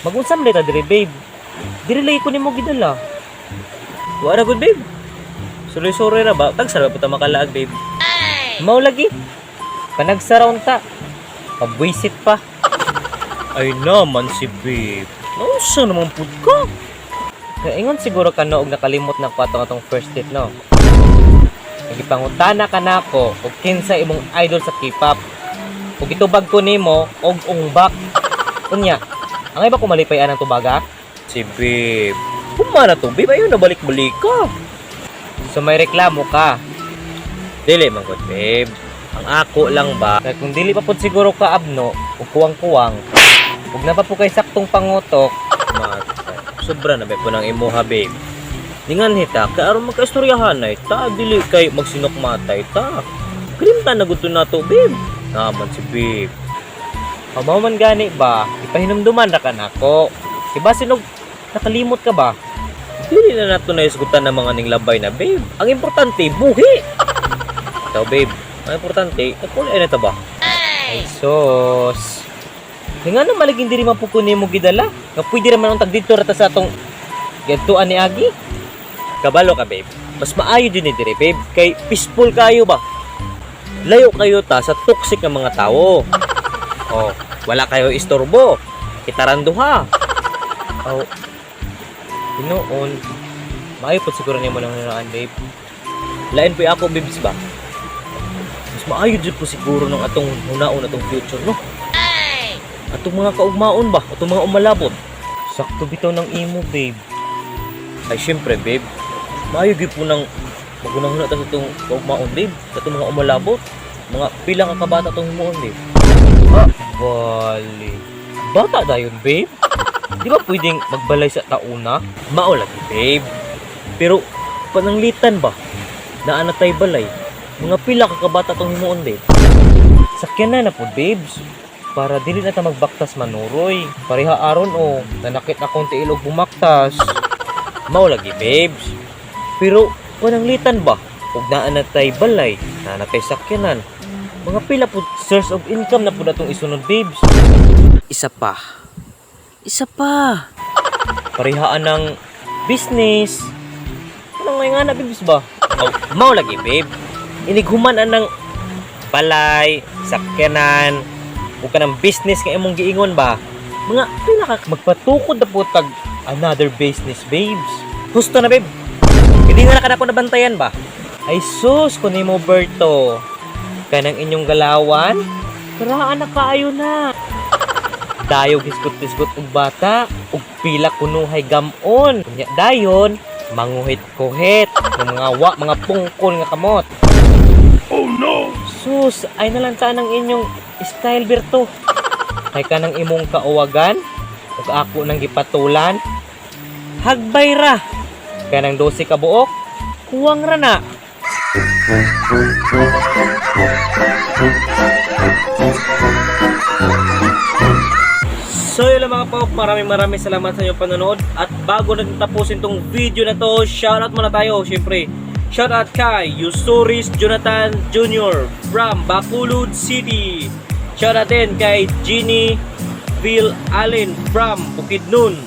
Mag-unsa man ta diri, babe? Diri lagi ko nimo gidala. Wa ra gud, babe. Suloy-suroy ra ba? Tagsa ra pa ta makalaag, babe. Mao lagi. Panagsara unta. Pabwisit pa. Ay naman si babe. Nausa naman pud ka. Kaingon siguro ka no og nakalimot na ko atong atong first date, no? Nagipangutana ka nako og kinsa imong idol sa K-pop. Ug gitubag ko nimo og Ong Bak. Unya, angay ba ko malipay anang tubaga? Si babe. Humana to, babe, ayaw na balik-balik ka. So may reklamo ka. Dili man gud, babe. Ang ako lang ba, kay kung dili pa pud siguro ka abno ug kuwang-kuwang, ug na pa po kay saktong pangutok, matay. Sobra na ba po ng imuha, babe. Ningan hita, kay aron magkaistoryahan ay ta, dili kay magsinukmatay ta. Krimta na gud to nato, babe. Naman si babe. Pamaw man gani ba, ipahinumduman ra ka nako. Iba sinog nakalimot ka ba? Dili na nato na isgutan ng mga ning labay na, babe. Ang importante, buhi. Ikaw, babe, ang importante, nagkulay na ta ba? Ay, sus. Nga na maligin diri man po ko nimo gidala. Nga pwede ra man ang tag didto ra ta sa atong gadtuan ni Agi. Kabalo ka, babe. Mas maayo din ni dire, babe, kay peaceful kayo ba? Layo kayo ta sa toxic nga mga tao. Oh, wala kayo istorbo. Kitaranduha. Oh. Tinuon. Maayo po siguro nimo nang hunaan, babe. Lain po ako, babes ba? Mas maayo jud po siguro ng atong hunaon atong future, no? Atong mga kaugmaon ba? Atong mga umalabot. Sakto bitaw ng imo, babe. Ay, syempre, babe. Maayo gyud po nang magunahuna ta sa itong kaugmaon, babe. Sa atong mga umalabot. Mga pila ka kabata itong himuon, babe. Ah, bali. Bata dayon, babe. Di ba pwedeng magbalay sa tauna? Mao lagi, babe. Pero, pananglitan ba? Naa na tay balay. Mga pila ka kabata itong himuon, babe. Sakyan na na po, babes. Para dili na ta magbaktas manuroy. Pareha aron o, nanakit akong tiil og bumaktas. Mao lagi, babes. Pero, pananglitan ba? Ug naa na tay balay, naa na tay sakyanan. Mga pila po source of income na po natong isunod, babes. Isa pa. Isa pa. Parehaan ng business. Anong may nga na, babes ba? Oh, mao lagi, babe. Inighuman anang balay, sakyanan, ug kanang business nga imong giingon ba? Mga pila ka magpatukod na po tag another business, babes. Husto na, babe. Hindi na ka na ko nabantayan ba? Ay sus, kun nimo Berto. Kanang inyong galawan, karaan na kaayo na. Dayog hisgot-hisgot og bata, ug pila kunuhay gamon. Unya dayon, manguhit-kuhit ng mga wa, mga pungkol nga kamot. Oh no! Sus, ay nalantaan ng inyong style, Berto. Kay kanang imong kauwagan, ug ako nang gipatulan. Hagbay ra. Kanang 12 ka buok, kuwang ra na. So yun lang, mga paok, maraming maraming salamat sa inyong panonood. At bago natin tapusin tong video na to, shoutout muna tayo, syempre. Shoutout kay Yusuris Jonathan Jr. from Bacolod City. Shoutout din kay Jeannie Bill Allen from Bukidnon.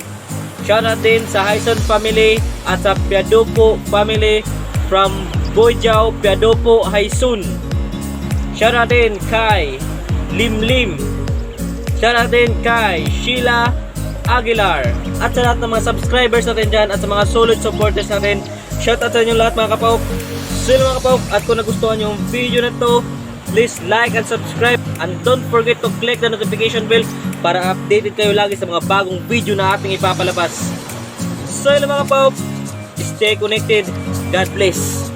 Shoutout din sa Hyson family at sa Piadopo family from Boyjao, Piadopo, Hyson. Shoutout din kay Limlim. Shoutout din kay Sheila Aguilar. At sa lahat ng mga subscribers natin dyan at sa mga solid supporters natin, shoutout sa inyo lahat, mga kapaok. So yun, mga kapaok, at kung nagustuhan yung video na to, please like and subscribe. And don't forget to click the notification bell para updated kayo lagi sa mga bagong video na ating ipapalabas. So yun, mga kapaok, stay connected. God bless.